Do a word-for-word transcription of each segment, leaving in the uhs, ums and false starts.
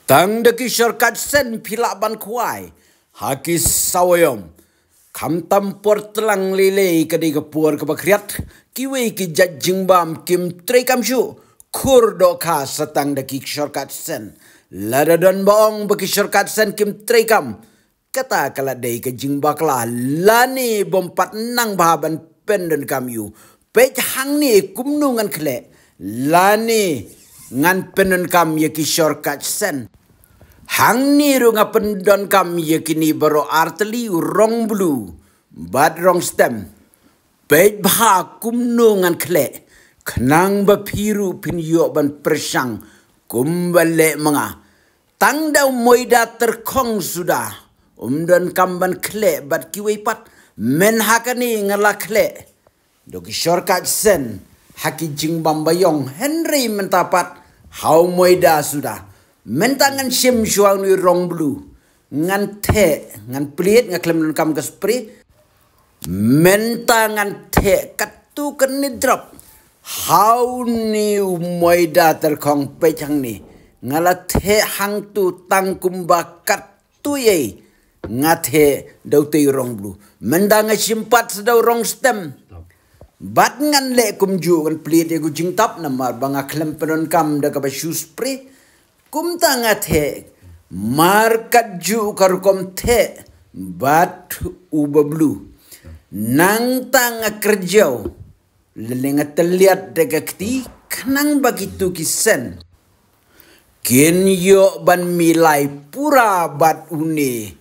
Tang da ki shortcut sen phi lah ban khwai ha ki saw aïom. Khamtam por tlang lei lei ka dei ka por kaba khriat, kiwei ki jait jingbam kim treikam shuh. Khur dohkha sa tang da ki shortcut sen. Lada don ba ong ba ki shortcut sen kim treikam, kata ka la dei ka jingbakla lane bym pat nang bha ban pyndonkam ïa u. Peit hangne kumno ngan khleh lane ngan pyndonkam ïa ki shortcut sen. Hangne ruh nga pyndonkam ïa kine baroh ar tylli, u rong blue bad rong stem. Peit bha kumno ngan khleh khnang ba phi ruh phin ïoh ban pyrshang kumba leh ma nga. Tang da u Moida Tyrkhong suda um donkam ban khleh bad kiwei pat. Myn ha kane nga la khleh da ki shortcut sen ha ki jingbam ba ïong, hynrei mynta pat ha u Moida suda. Mynta ngan shim shuwa une u rong blue, ngan theh, ngan plied, nga khlem donkam ka spray. Mynta ngan theh katto katne drop ha une u Moida Tyrkhong. Peit hangne, nga la theh hangto tang kumba katto ei. Nga theh da utei u rong blue. Mynta nga shim pat sa da u rong stem. Bad ngan leh kumjuh, ngan plied ïa ka jingtap namar ba nga khlem pyndonkam da kaba shu spray. Kumta nga theh markatjuh ka rukom theh bad uba blue. Nangta nga kyrjaw lane nga tylliat da ka kti khnang ba kito ki sen kin ïoh ban milai pura bad une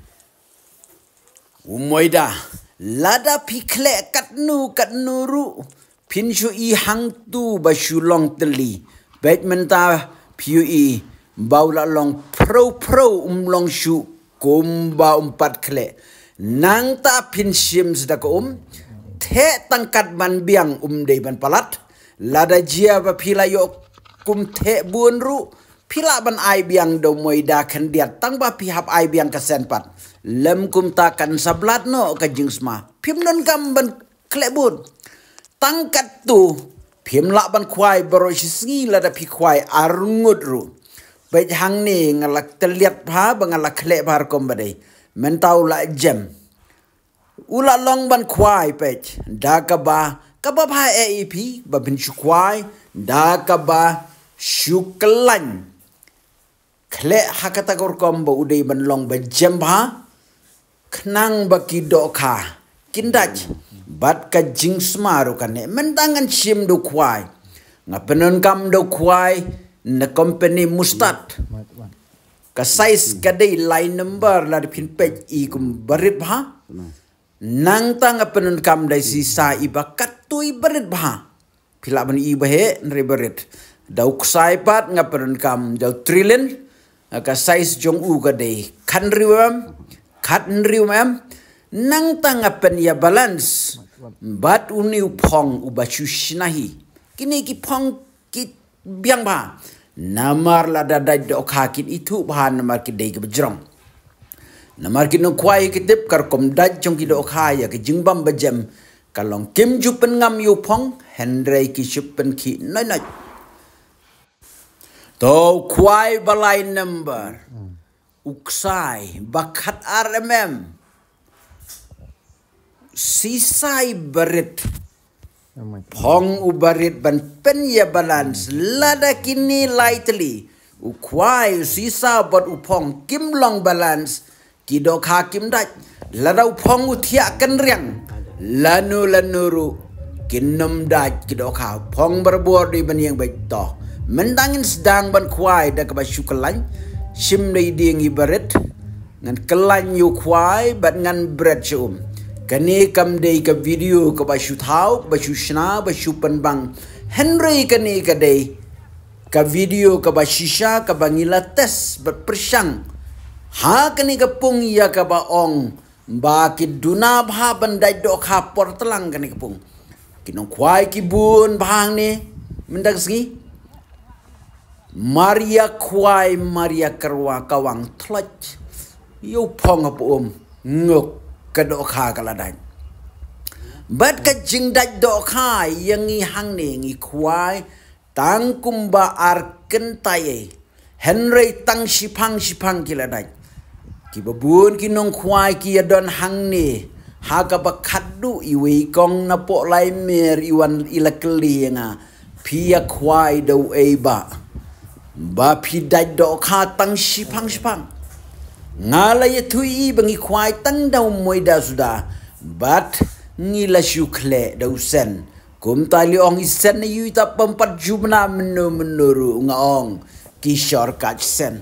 u Moida. Lada phi khleh katno katno ruh, phin shu i hangto ba shu long tylli. Peit mynta phi ïohi ba u la long phrew phrew, um long shuh kumba um pat khleh. Nangta phin shim sa da ka um, theh tang kat ban biang, um dei ban palat. Lada jia ba phi la ïoh kum theh bun ruh, phi lah ban ai biang da u Moida khyndiat tang ba phi hap ai biang ka sen pat. Lym kumta kan sa blat noh ka jingsma. Phim donkam ban khleh bun. Tang katto, phim lah ban khwai baroh shi sngi lada phi khwai arngut ruh. Peit hangne nga la tylliat bha ba nga la khleh bha rukom ba dei. Mynta u la jem. U la long ban khwai, peit. Da kaba, kaba bha eh ïa phi ba phin shu khwai da kaba shu khlaiñ. Khleh ha kata ka rukom ba u dei ban long ba jem bha, khnang ba ki dohkha kin dait bad ka jingsma ruh kan neh. Mynta ngan shim da u khwai. Nga pyndonkam da u khwai na company Mustad. Ka size ka dei lai number, lada phin peit i kum barit bha. Nangta nga pyndonkam da i sisa iba katto i barit bha. Phi lah ban i ba heh, hynrei barit. Da u ksai pat nga pyndonkam da u Trilin. Ka size jong u ka dei khathynriew mm, khathynriew mm. Nangta nga pynïabalance bad une u phong uba shu shna hi. Kine ki phong ki biang bha. Namar lada dait dohkha kin ithuh bha namar ki dei kiba jrong. Namar ki nongkhwai ki tip ka rukom dait jong ki dohkha ïa ka jingbam ba jem ka long kim ju pynngam ïa u phong, hynrei ki shu pynkhih noit noit. To u khwai ba lai number. U ksai ba khatar mm. Sisa i barit. Phong u barit ban pynïabalance. Lada kine lai tylli, u khwai, u sisa bad u phong kim long balance, ki dohkha kim dait. Lada u phong u thiah kynriang, lano lano ruh kin nym dait ki dohkha. Phong barabor dei ban ïeng beit. To mynta ngin sdang ban khwai da kaba shu khlaiñ. Shim da i dieng i barit. Ngan khlaiñ ïa u khwai bad ngan bret sha um. Kane kam dei ka video kaba shu thaw, ba shu shna, ba shu pynbang. Hynrei kane ka dei ka video kaba shisha kaba ngi la test bad pyrshang ha kane ka pung ïa kaba ong ba ki duna bha ban dait dohkha por tlang kane ka pung. Ki nongkhwai ki bun bha hangne mynta ka sngi. Mar ïa khwai, mar ïa kyrwa, ka wang thlot. Ïa u phong hapoh um, nguk, ka dohkha ka la dait. Bad ka jingdait dohkha ïa ngi hangne ngi khwai tang kumba ar kynta ei. Hynrei tang shiphang shiphang ki la dait. Kiba bun ki nongkhwai ki ïa don hangne, ha kaba khatduh iwei i kong napoh Laimer i wan i la kylli ïa nga, phi ïa khwai da uei bah, ba phi dait dohkha tang shiphang shiphang? Nga la ïathuh ïa i ba ngi khwai tang da u moida suda, bad ngi la shu khleh da u sen. Kumta li ong i sen, ïa u ita pampat jumna mynno mynno ruh nga ong ki shortcut sen.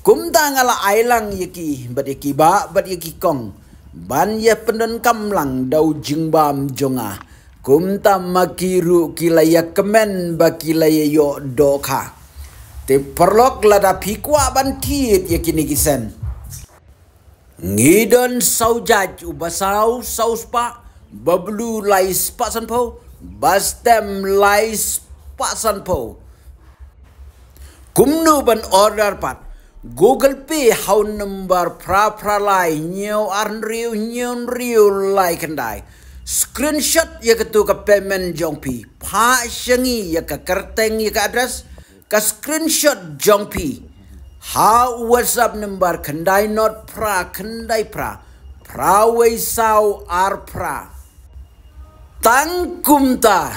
Kumta nga la ai lang ïa ki bad ïa ki bah bad ïa ki kong ban ïa pyndonkam lang da u jingbam jong nga. Kumta ma ki ruh ki la ïa kmen ba ki la ïa ïoh dohkha. Te paralok, lada phi kwah ban thied ïa kine ki sen, ngi don saw jait, u Basaw saw spah, Bablu lai spah sanphew, Bastem lai spah sanphew. Kumno ban order pat? Google Pay ha u number phra phra lai hynñiew ar hynriew hynñiew hynriew lai khyndai. Screenshot ïa katu ka payment jong phi, phah sha ngi ïa ka kyrteng, ïa ka address, ka screenshot jong phi ha u WhatsApp number khyndai not phra khyndai phra phra wei saw ar phra. Tang kumta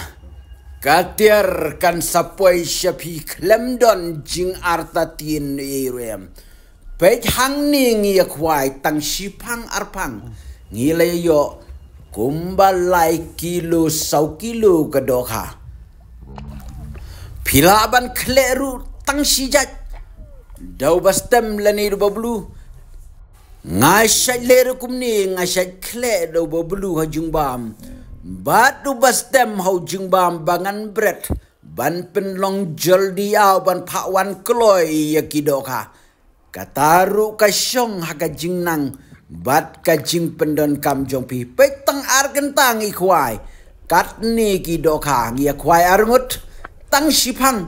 ka tiar kan sa poi sha phi khlem don jingartatien ei ruh em. Peit hangne, ngi ïa khwai tang shiphang arphang, ngi la ïoh kumba lai kilo saw kilo ka dohkha. Phi lah ban khleh ruh tang shi jait da u Bastem lane da u Bablu. Nga shait leh ruh kumne, nga shait khleh da u Bablu ha jingbam bad u Bastem ha u jingbam ba ngan bret ban pynlong joldi aw ban phah wan kloi ïa ki dohkha. Kata ruh ka shong ha ka jingnang bad ka jingpyndonkam jong phi. Peit, tang ar kynta ngi khwai katne ki dohkha, ngi ïa khwai arngut tang shiphang.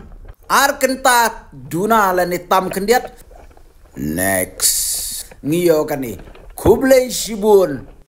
Ar kynta duna lane tam khyndiat. Next. Ngi ïoh kane. Khublei shibun.